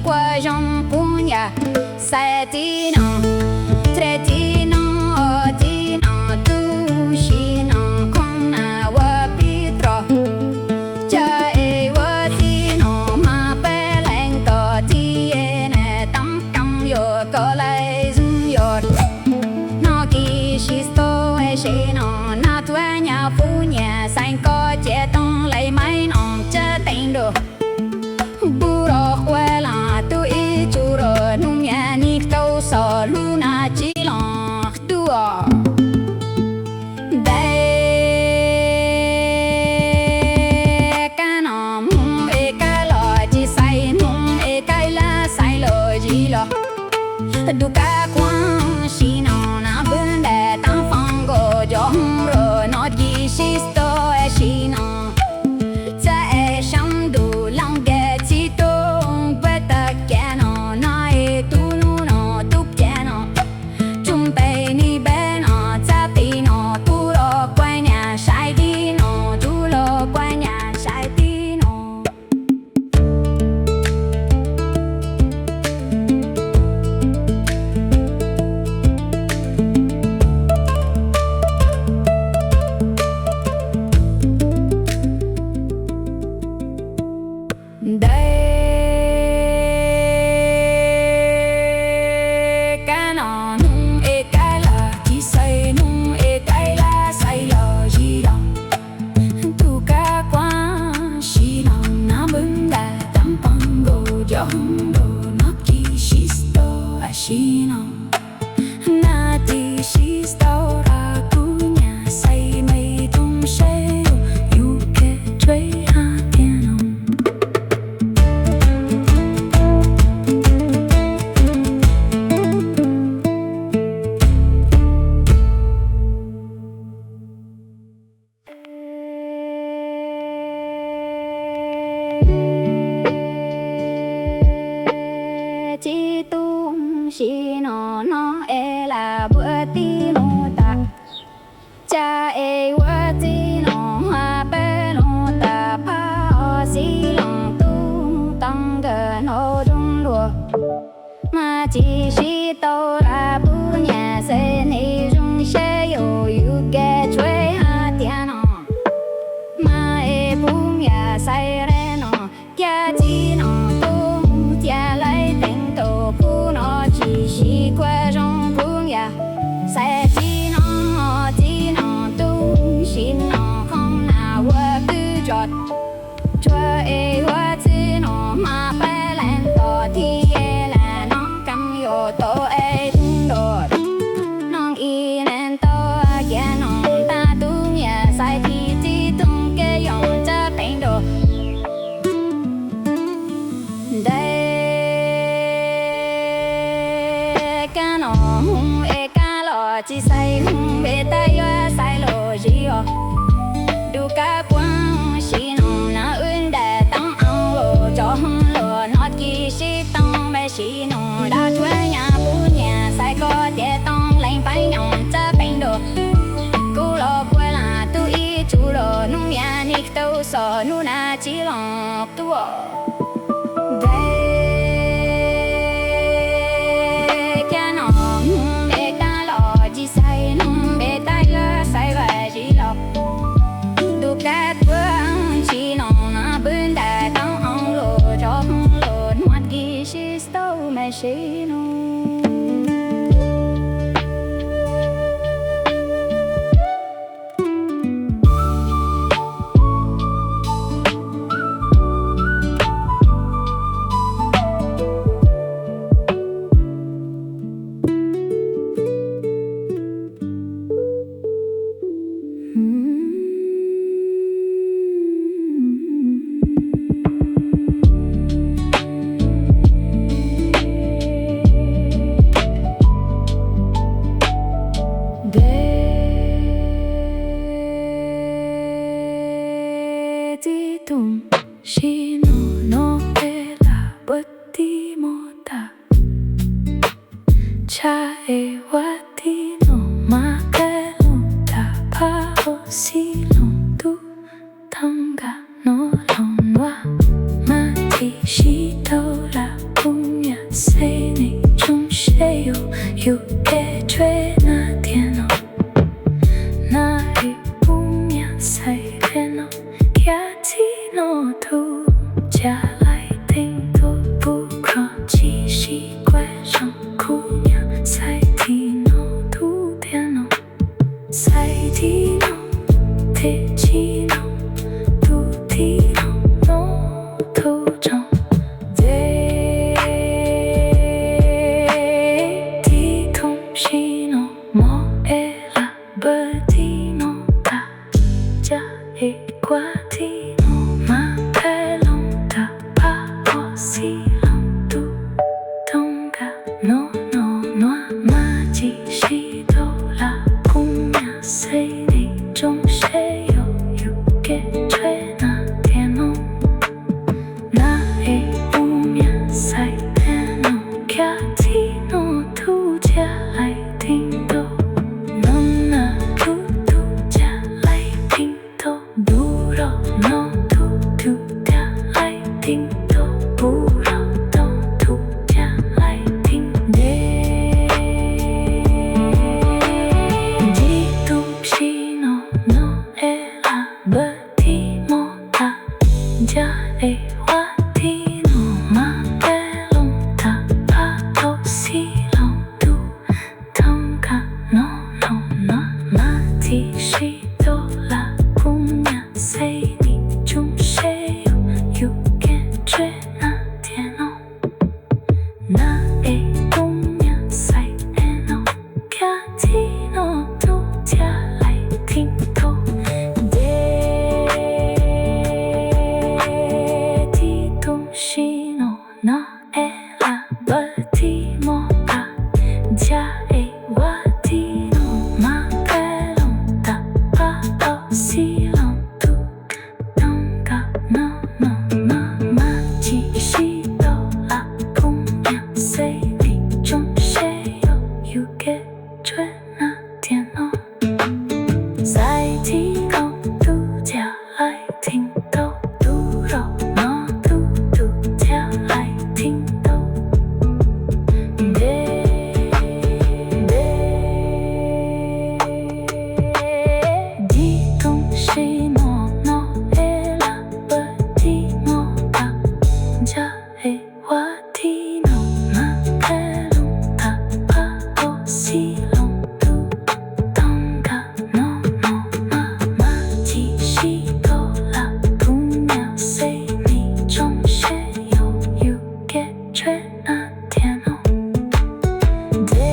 kuaj zoo puv nyaj, xaiv txiv no, txiv no, txiv no tu, sim no khoob na ua pib rog, cas es ua txiv no mas peb leej tog txiv na, toob toob yuav koj lawm zoo yog. No kis sib tau sib no, nab tuaj nyab puv nyaj xaiv koj ces tooj lej maib no tsa teeb nrog. Pub rau quaj los tub ib tsuj rau hnub nyab nis tau xos lub nab tsis los tuaj. Ntawm kab no hnub es kab los tsis xaiv hnub es kab lab xaiv los zis los. Tus kab kuab sim no nab npawg ntais taab foob nkaus cov hwm rau no kis sib tau sib no. Txawm es sab ntuj looj kab txib tub peb tag kab no, nab es tub nub no tub kab no, tsuj peb nis peb no txab tis no, tub los kuaj nyaj saib tis no, tub los kuaj nyaj saib tis no. Ntawm kab no hnub es kab los tsis xaiv hnub es kab lab xaiv los zis los. Tus kab kuab sim no nab npawg ntais taab foob nkaus cov hwm rau no kis sib tau sib no. Nab tis sib tau rau kuv nyaj xaiv me tooj saib yus kab tsuav hab tiag no. Txiv tub sim no no es lam npuaj tij mus tas, cas es ua txiv no hab peb lub tas phab xis loos tub tau nkawd no zoo luag. Mas tsis sib tau rau puv nyaj xaiv nis zoo saib yus yus kab tsuav hab tiag no. Mas es puv nyaj xaiv rau no, cas txiv no tub mus cia lawm teev tau puv no tsis sib kuaj zoo puv nyaj. Xaiv txiv no, txiv no tub sim no khoob na ua pib rog, tsuav es ua txiv no mas peb leej tog thiaj lam noog keeb yuav tau es tub nrog. Noog ib leeg tau kiag no tas tub nyaj xaiv txiv, txiv tub kab yoo tsa teev nrog. Ntawm kab no hnub es kab los tsis xaiv hnub es tab yuav xaiv los zis os. Tus kab kuab sim no nab npawg ntais taab foob nkaus cov hwm rau no kis sib tau me sib no, nab tuaj nyab puv nyaj xaiv koj ces tooj lej maib no tsa teeb nrog. Kuv los kuaj los tub ib tsuj rau hnub nyab nis tau xos lub nab tsis los tuaj. Ntawm kab no hnub es kab los tsis xaiv hnub es tab yuav xaiv los zis los. Tus kab kuab sim no nab npawg ntais taab foob nkaus cov hwm rau no kis sib tau me sib no. Ntawm txiv tub sim no no es lam npuaj tij mus tas, cas es ua tij no mas kab los tas phab xis loos tub tau nkawd no los nua, mas tsis sib tau lam Thib no tus cav laij teeb tuaj pub kho tsis sib kuaj zoo, kuv nyiam xaiv thib no tus tiag no, xaiv thib no, thib tsis no, tus thib no, no tus tsoom ntse. Thib toom sib no no es laj npawb thib no tag, cav es kuaj thib no mas peb loos tag, pab ob xib loos tus, toog kas no no no mas tsis sib tau lawm, kuv nyiam xaiv thib tsoom seb yog yus kev tshuaj na tiag no. Na es kuv nyiam xaiv thib no, cav thib no tus cav laij teeb tuaj, no na tus tus cav laij teeb tuaj, tus rau no tus tus cav laij teeb tuaj, kuv rau no tus cav laij teeb ntse. Thib toom sib no no es laj npawb thib no tag, cav es kuaj thib no mas peb loos tag, pab ob xib loos tus, toog kas no no no mas tsis sib tau lawm, kuv nyiam xaiv thib tsoom seb yog yus kev tshuaj na tiag no. Na es kuv nyiam xaiv thib no, cav thib no tus cav laij teeb tuaj, ntse. Thib toom sib no no es laj npawb thib no tag, cav es kuaj thib no mas peb loos tag, pab ob xib loos tus, toog kas no no no mas tsis sib tau lawm, kuv nyiam xaiv thib tsoom seb yog yus kev tshuaj na tiag no. Xaiv thib no tus cav laij teeb tuaj, tus rau no tus tus cav laij teeb tuaj, ntse, ntse. Thib toom sib no no es laj npawb thib no tag, cav es kuaj thib no mas peb loos tag, pab ob xib loos tus, toog kas no no no mas tsis sib tau lawm, kuv nyiam xaiv thib tsoom seb yog yus kev tshuaj na tiag no. Ntse.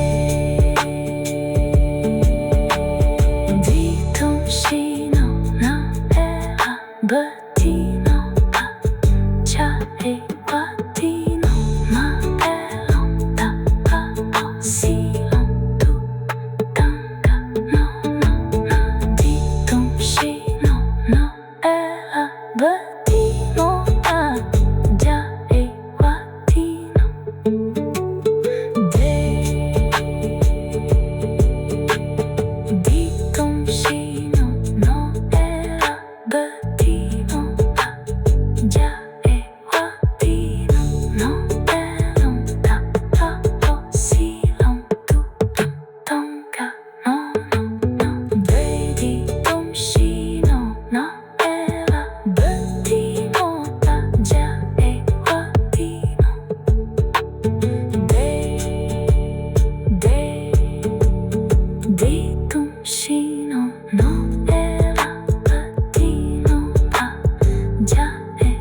Thib toom sib no no es laj npawb thib no tag, cav es kuaj thib no mas peb loos tag, pab ob xib loos tus, toog kas no no no. Thib toom sib no no es laj npawb thib no tag, cav es kuaj thib no, ntse. Thib toom sib no no es laj npawb thib no tag, cav es kuaj thib no no peb loos tag, pab ob xib loos tus, toog kas no no no. Ntse. Thib toom sib no no es laj npawb thib no tag, cav es kuaj thib no, ntse, ntse. Thib toom sib no no es laj npawb thib no tag, cav es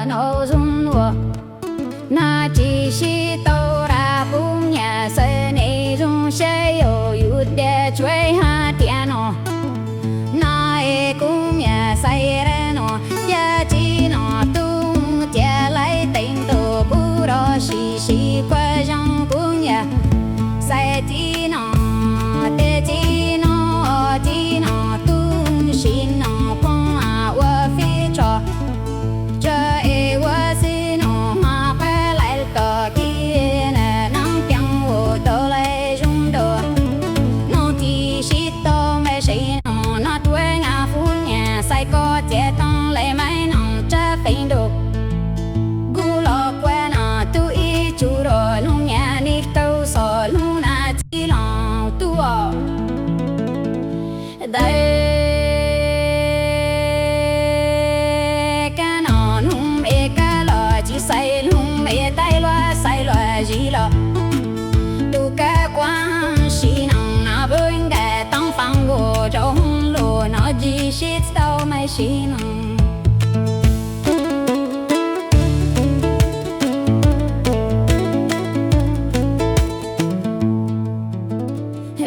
no zoo ua, nag tsis sib tau rau pub nyaj xav nej zoo saib yog yus tias tsuav hab tias no, nag es kuv nyaj xav rau no, yog tsis no tub cia laib teev ntuj kuv rov sim sim kuv zoo kuv nyaj xav tsis no, tej tsis no, tsis no tub sim no poob ua fib tso. Tsuas es ua xib no mas pab laim tom kis na, nab ceeb ua tau laim zoo dua. Nub tib sib tau me sim no, nub tuaj nyaj pub nyaj xav koj cia tooj laim me no tsab feem ntuj. Kuv los kua no tub ib tsuj rau nub nyaj nim tau xov nub nag tsis los tub os. Dawb kab no nub npe kab los tsis xaiv nub npe taib luag xaiv luag zis los. Tus kab kuab sim no no pub nkaus toob foob ua rau hoob lus no tsis sib tau me sim no.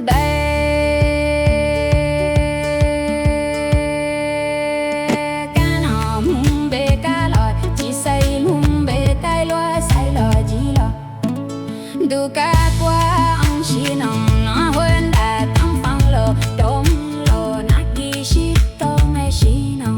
Dawb kab no nub npe kab los tsis xaiv nub npe taib luag xaiv luag zis los. Tus kab kuab sim no no hu ntaus toob foob los rau los nag tsis sib tau me sim no.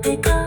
es koj